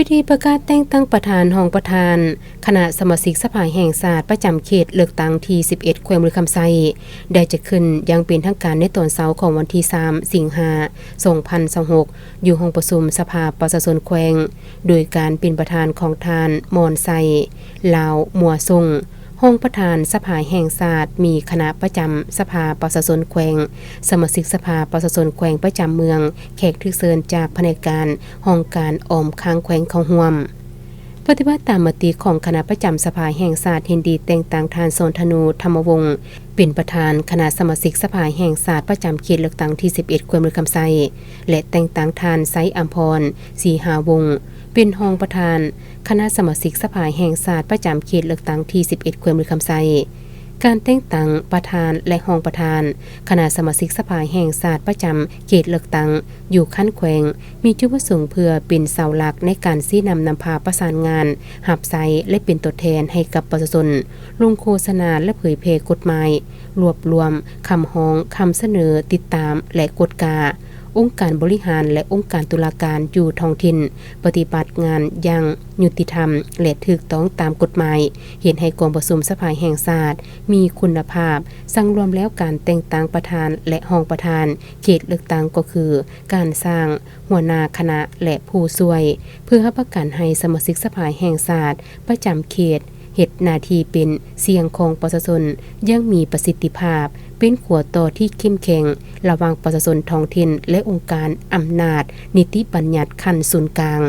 ພິທີປະກາດແຕ່ງຕັ້ງປະທານ, ຮອງປະທານ ຄະນະສະມາຊິກສະພາແຫ່ງຊາດປະຈຳເຂດເລືອກຕັ້ງທີສິບເອັດ ແຂວງບໍລິຄຳໄຊ ໄດ້ຈັດຂຶ້ນຢ່າງເປັນທາງການໃນຕອນເຊົ້າຂອງວັນທີສາມ ສິງຫາ ສອງພັນຊາວຫົກ ຢູ່ຫ້ອງປະຊຸມສະພາປະຊາຊົນແຂວງ ໂດຍການເປັນປະທານຂອງທ່ານ ມອນໄຊ ລາວ ມົວສົງ ຮອງປະທານສະພາແຫ່ງຊາດ, ມີຄະນະປະຈຳສະພາປະຊາຊົນແຂວງ, ສະມາຊິກສະພາປະຊາຊົນແຂວງປະຈຳເມືອງ, ແຂກຖືກເຊີນຈາກພະແນກການ, ຫ້ອງການອ້ອມຂ້າງແຂວງເຂົ້າຮ່ວມ. ປະຕິບັດຕາມມະຕິຂອງຄະນະປະຈຳສະພາແຫ່ງຊາດ, ເຫັນດີແຕ່ງຕັ້ງທ່ານ ສອນທະນູ ທຳມະວົງ ເປັນປະທານຄະນະສະມາຊິກສະພາແຫ່ງຊາດປະຈຳເຂດເລືອກຕັ້ງທີສິບເອັດ ແຂວງບໍລິຄຳໄຊ ແລະ ແຕ່ງຕັ້ງທ່ານ ໄຊອຳພອນ ສີຫາວົງ ເປັນຮອງປະທານຄະນະສະມາຊິກສະພາແຫ່ງຊາດປະຈຳເຂດເລືອກຕັ້ງທີສິບເອັດ ແຂວງບໍລິຄຳໄຊ. ການແຕ່ງຕັ້ງປະທານ ແລະ ຮອງປະທານຄະນະສະມາຊິກສະພາແຫ່ງຊາດປະຈຳເຂດເລືອກຕັ້ງຢູ່ຂັ້ນແຂວງ ມີຈຸດປະສົງເພື່ອເປັນເສົາຫຼັກໃນການຊີ້ນຳນຳພາປະສານງານ, ຮັບໃຊ້ ແລະ ເປັນຕົວແທນໃຫ້ກັບປະຊາຊົນ, ລົງໂຄສະນາ ແລະ ເຜີຍແຜ່ກົດໝາຍ, ລວບລວມຄຳຮ້ອງ, ຄຳສະເໜີ, ຕິດຕາມ ແລະ ກວດກາ. ອົງການບໍລິຫານ ແລະ ອົງການຕຸລາການຢູ່ທ້ອງຖິ່ນ ປະຕິບັດງານຢ່າງຍຸຕິທຳ ແລະ ຖືກຕ້ອງຕາມກົດໝາຍ, ເຮັດໃຫ້ກອງປະຊຸມສະພາແຫ່ງຊາດມີຄຸນນະພາບ. ສັງລວມແລ້ວ, ການແຕ່ງຕັ້ງປະທານ ແລະ ຮອງປະທານເຂດເລືອກຕັ້ງ ກໍຄືການສ້າງຫົວໜ້າຄະນະ ແລະ ຜູ້ຊ່ວຍ ເພື່ອຮັບປະກັນໃຫ້ສະມາຊິກສະພາແຫ່ງຊາດປະຈຳເຂດ ເຮັດໜ້າທີ່ເປັນສຽງຂອງປະຊາຊົນຢ່າງມີປະສິດທິພາບ, ເປັນຂົວຕໍ່ທີ່ເຂັ້ມແຂງລະຫວ່າງປະຊາຊົນທ້ອງຖິ່ນ ແລະ ອົງການອຳນາດນິຕິບັນຍັດຂັ້ນສູນກາງ.